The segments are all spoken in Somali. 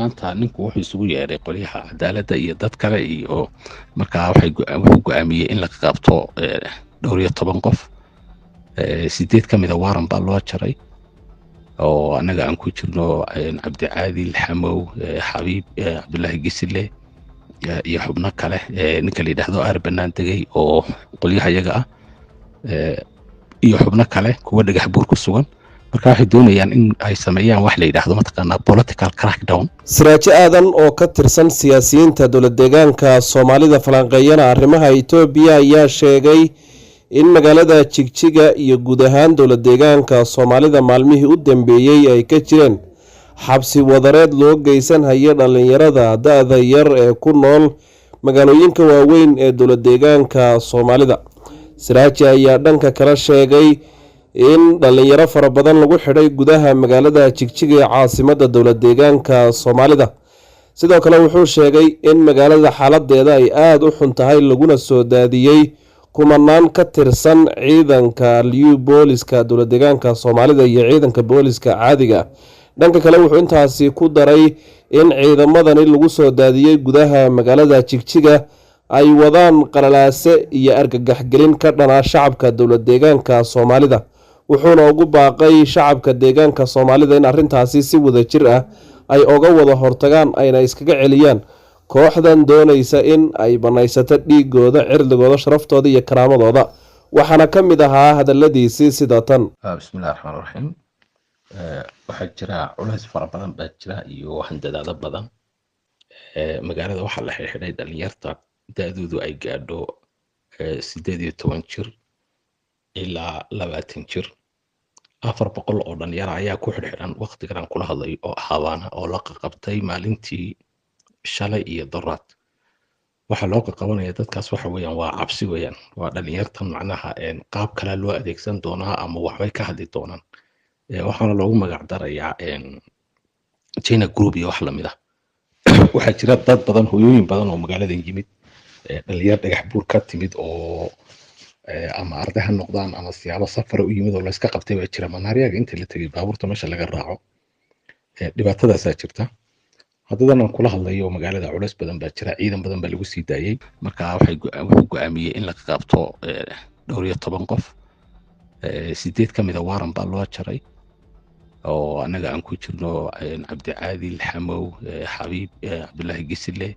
Maanta ninku wuxuu isugu yeedhay qolyaha cadaaladda iyo dad kale, iyo markaa wuxuu go-aamiyey in la qabto dhowr iyo toban qof. 8 ka mida waaran baa loo jaray, oo annaga aan ku jirno, Cabdicaadil, Xamow, Xabiib, Cabdullaahi Gisile iyo xubno kale, ninka la yidhaahdo Aar Bannaan degay oo qolyaha iyaga ah iyo xubno kale, kuwa Dhagax Buur ku sugan. Marka waxay doonayaan in ay sameeyaan wax la yidhaahdo, mataqaanaa, political crackdown. Siraajo Aadan oo ka tirsan siyaasiyiinta dowlad deegaanka Soomaalida, falanqeeyana arrimaha Itoobiya, ayaa sheegay in magaalada Jigjiga iyo guud ahaan dowlad deegaanka Soomaalida maalmihii u dambeeyey ay ka jireen xabsi wadareed loo geysan haya dhallinyarada da-da yar ee ku nool magaalooyinka waaweyn ee dowlad deegaanka Soomaalida. Siraaji ayaa dhanka kale sheegay in dhallinyaro fara badan lagu xidhay gudaha magaalada Jigjiga ee caasimadda dowlad deegaanka Soomaalida. Sidoo kale wuxuu sheegay in magaalada xaaladeeda ay aada u xun tahay, laguna soo daadiyey kumanaan ka tirsan ciidanka liyu booliska dowlad deegaanka Soomaalida iyo ciidanka booliska caadiga. Dhanka kale wuxuu intaasi ku daray in ciidamadani lagu soo daadiyey gudaha magaalada Jigjiga ay wadaan qalalaase iyo argagaxgelin ka dhana shacabka dowlad deegaanka Soomaalida, wuxuuna ugu baaqay shacabka deegaanka Soomaalida in arrintaasi si wada jir ah ay oga wada hortagaan, ayna iskaga celiyaan kooxdan doonaysa in ay banaysato dhiigooda, cirdigooda, sharaftooda iyo karaamadooda. Waxaana ka mid ahaa hadaladiisii sida tan: Bismillahi raxmaan raxiim. Waxaa jira culays fara badan baa jira iyo handadaado badan. Magaalada waxaa la xidhay dhalinyarta da-doodu ay gaadho 18 jir ilaa 20 jir. 400 oo dhalinyaro ayaa ku xidhxidhan waqtigan aan kula hadlayo oo habaana, oo la qaqabtay maalintii shalay iyo doraad. Waxaa loo qaqabanaya dadkaas waxa weeyaan waa cabsi weeyaan. Waa dhalinyartan, macnaha, qaab kalea loo adeegsan doonaa ama waxbay ka hadli doonaan. Waxaana loogu magac darayaa China Group iyo wax lamid ah. Waxaa jira dad badan, hooyooyin badan oo magaaladan yimid, dhalinyar Dhagax Buur ka timid oo ama arday ha noqdaan ama siyaabo safara u yimid oo layska qabtay baa jira. Manaaryaga inta la tegay baabuurta meesha laga raaco. Dhibaatadaasaa jirta. Haddadan aan kula hadlayo, magaalada culays badan baa jira, ciidan badan baa lagu sii daayey. Marka wuxuu go-aamiyey in la qabto dhowr iyo toban qof. 8 ka mida waaran baa loo jaray, oo annaga aan ku jirno, Cabdicaadil, Xamow, Xabiib, Cabdullaahi Gisile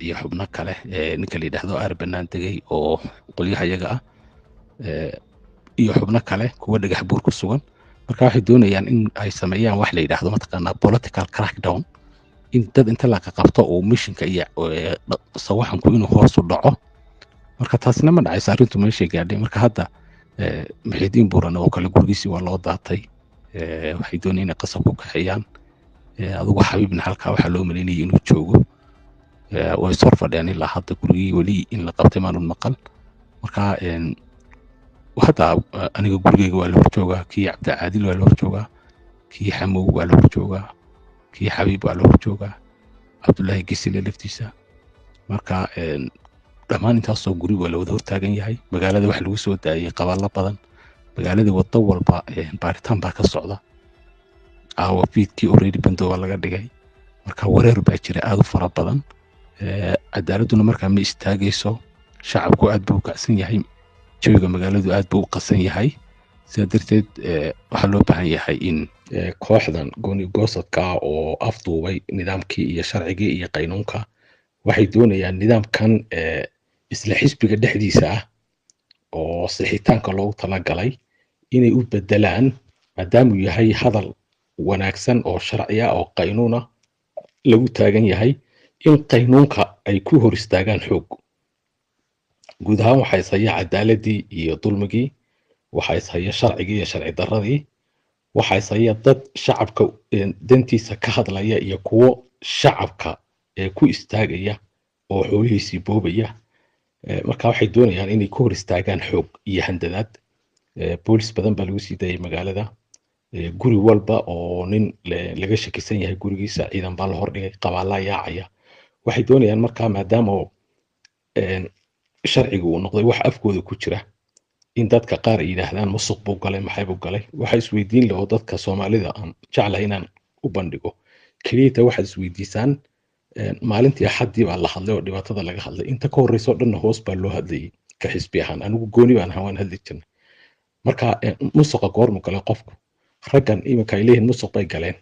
iyo xubno kale, ninka la yidhaahdo Aar Bannaan degay oo qolyaha iyaga ah iyo xubno kale, kuwa Dhagax Buur ku sugan. Marka waxay doonayaan in ay sameeyaan wax la yidhaahdo, mataqaanaa, political crackdown, in dad inta la qaqabto uu mishinka iyo sawaxanku inuu hoos u dhaco. Marka taasina ma dhacayso. Arrintu meeshay gaadhay marka hadda, Muxiidiin Buuran oo kale gurigiisii waa loo daatay. Waxay doonayaan inay qasab ku kaxeeyaan. Adigu Xabiibna halkaa waxaa loo malaynayay inuu joogo. Way sor fadhiyaan ilaa hadda gurigii, weli in la qabtay maanun maqal. Marka hadda aniga gurigeyga waa la horjoogaa, kii Cabdicaadil waa la horjoogaa, kii Xamow waa la horjoogaa, kii Xabiib waa la horjoogaa, Cabdullaahi Gisile laftiisa. Marka dhammaan intaasoo guri waa la wada hortaagan yahay. Magaalada waxa lagu soo daayey qaballo badan. Magaalada waddo walba baaritaan baa ka socda. Aawa fiidkii already bando waa laga dhigay. Marka wareer baa jira aada u fara badan. Cadaaladduna markaa ma istaagayso. Shacabku aad buu u kacsan yahay, jawiga magaaladu aad buu u qasan yahay. Sidaa darteed waxaa loo baahan yahay in kooxdan gooni goosadka ah oo afduubay nidaamkii iyo sharcigii iyo qaynuunka, waxay doonayaan nidaamkan isla xisbiga dhexdiisa ah oo sixitaanka loogu talagalay inay u bedelaan, maadaamuu yahay hadal wanaagsan oo sharci ah oo qaynuuna lagu taagan yahay, in qaynuunka ay ku hor istaagaan xoog. Guud ahaan waxaa ishaya cadaaladii iyo dulmigii, waxaa ishaya sharcigii iyo sharci darradii, waxaa ishaya dad shacabka dantiisa ka hadlaya iyo kuwo shacabka ee ku istaagaya oo xoolihiisii boobaya. Marka waxay doonayaan inay ku hor istaagaan xoog iyo handadaad. Boolis badan baa lagu sii daayay magaalada. Guri walba oo nin laga shakisan yahay gurigiisa ciidan baa la hordhigay, qabaallaa yaacaya. Waxay doonayaan markaa, maadaama sharcigu uu noqday wax afkooda ku jira, in dadka qaar ay yidhaahdaan musuq buu galay, maxay buu galay. Waxa isweydiin leh oo dadka Soomaalida aan jeclahay inaan u bandhigo: Keliyata waxaad isweydiisaan, maalintii Axaddii baa la hadlay oo dhibaatada laga hadlay. Inta ka horreysa oo dhanna hoos baa loo hadlayay. Ka xisbi ahaan anigu gooni baan ahaa, waan hadli jirnay. Marka musuqa goormu galay qofku? Raggan iminka ay leeyihiin musuq bay galeen,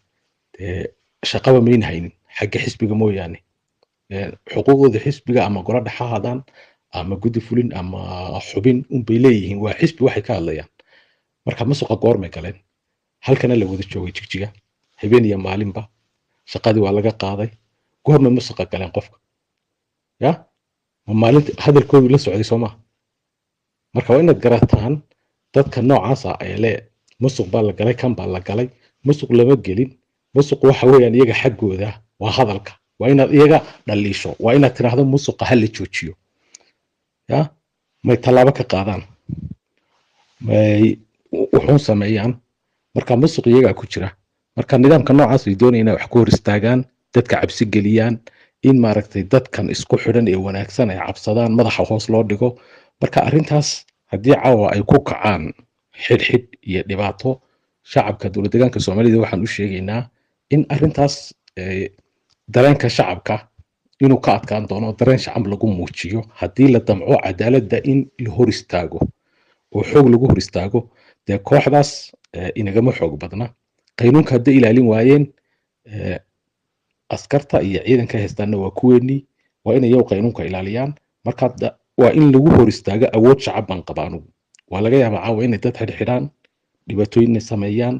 dee shaqaba mayna haynin xagga xisbiga mooyaane. Xuquuqdooda xisbiga ama golo dhexa hadaan ama guddi fulin ama xubin unbay leeyihiin, waa xisbi waxay ka hadlayaan. Marka musuqa goormay galeen? Halkana la wada joogay Jigjiga habeen iyo maalinba, shaqadii waa laga qaaday. Goormay musuqa galeen qofka? Ya ma maalinta hadalkoodu la socday soo maha? Marka waa inaad garataan dadka noocaasa ee le musuq baa la galay, kan baa la galay. Musuq lama gelin. Musuq waxa weeyaan iyaga xaggooda waa hadalka. Waa inaad iyaga dhaliisho, waa inaad tiraahdo musuqa ha la joojiyo. Ya may tallaabo ka qaadaan, may wuxuun sameeyaan. Marka musuq iyagaa ku jira. Marka nidaamka noocaas ay doonayaan inay wax ku hor istaagaan, dadka cabsi geliyaan, in maaragtay dadkan isku xidhan ee wanaagsan ay cabsadaan, madaxa hoos loo dhigo. Marka arrintaas haddii caawa ay ku kacaan xidhxidh iyo dhibaato shacabka dowlad deegaanka Soomaalida, waxaan u sheegaynaa in arrintaas dareenka shacabka inuu ka adkaan doono, dareen shacab lagu muujiyo. Haddii la damco cadaaladda in la hor istaago oo xoog lagu hor istaago, dee kooxdaas inagama xoog badna. Qaynuunka hadday ilaalin waayeen, askarta iyo ciidanka haystaana waa kuweenii, waa inay iyagu qaynuunka ilaaliyaan. Marka waa in lagu hor istaago awood shacab baan qaba anugu. Waa laga yaabaa caawa inay dad xidhxidhaan, dhibaatooyin inay sameeyaan,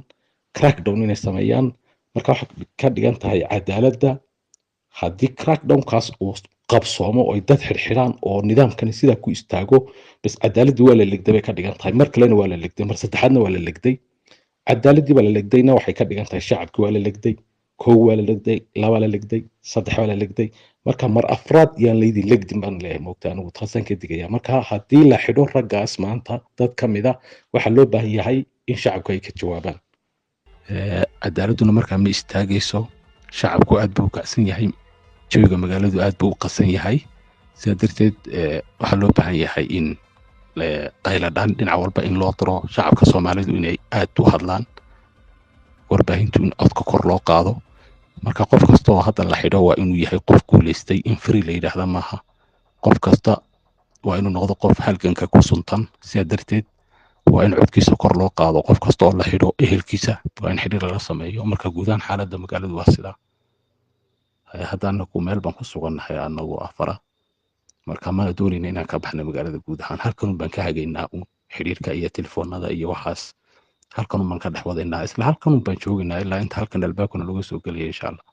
crackdown inay sameeyaan. Marka waxay ka dhigan tahay cadaaladda haddii crackdownkaas uu qabsoomo oo ay dad xidhxidhaan oo nidaamkani sidaa ku istaago, bas cadaaladdii waa la legday bay ka dhigan tahay. Mar kalena waa la legday, mar saddexaadna waa la legday. Cadaaladdii baa la legdayna waxay ka dhigan tahay shacabkii waa la legday. Kow waa la legday, laba la legday, saddex waa la legday. Marka mar afraad yaan laydin legdin baan leeyahay, moogta anigu taasaan ka digaya. Marka haddii la xidho raggaas maanta dad ka mid a, waxaa loo baahan yahay in shacabku ay ka jawaabaan. Cadaaladduna markaa ma istaagayso. Shacabku aad buu u kacsan yahay, jawiga magaaladu aad buu u qasan yahay. Sidaa darteed waxaa loo baahan yahay in qayladhaan dhinac walba in loo diro, shacabka Soomaalidu inay aad u hadlaan, warbaahintu in codka kor loo qaado. Marka qof kasta oo hadda la xidho waa inuu yahay qof guulaystay. In free la yidhaahda maaha. Qof kasta waa inuu noqdo qof halganka ku suntan. Sidaa darteed waa in codkiisa kor loo qaado. Qof kasta oo la xidho ehelkiisa waa in xidhiir lala sameeyo. Marka guudahaan xaaladda magaaladu waa sidaa. Hadda anagu meel baan ku sugannahay anagu afara. Marka mana doonayna inaan ka baxno magaalada guud ahaan. Halkanun baan ka hagaynaa uun xidhiirka iyo telefoonada iyo waxaas, halkanun baan ka dhex wadaynaa, isla halkanun baan joogaynaa ilaa inta halkan albaabkana laga soo gelaya, insha Allah.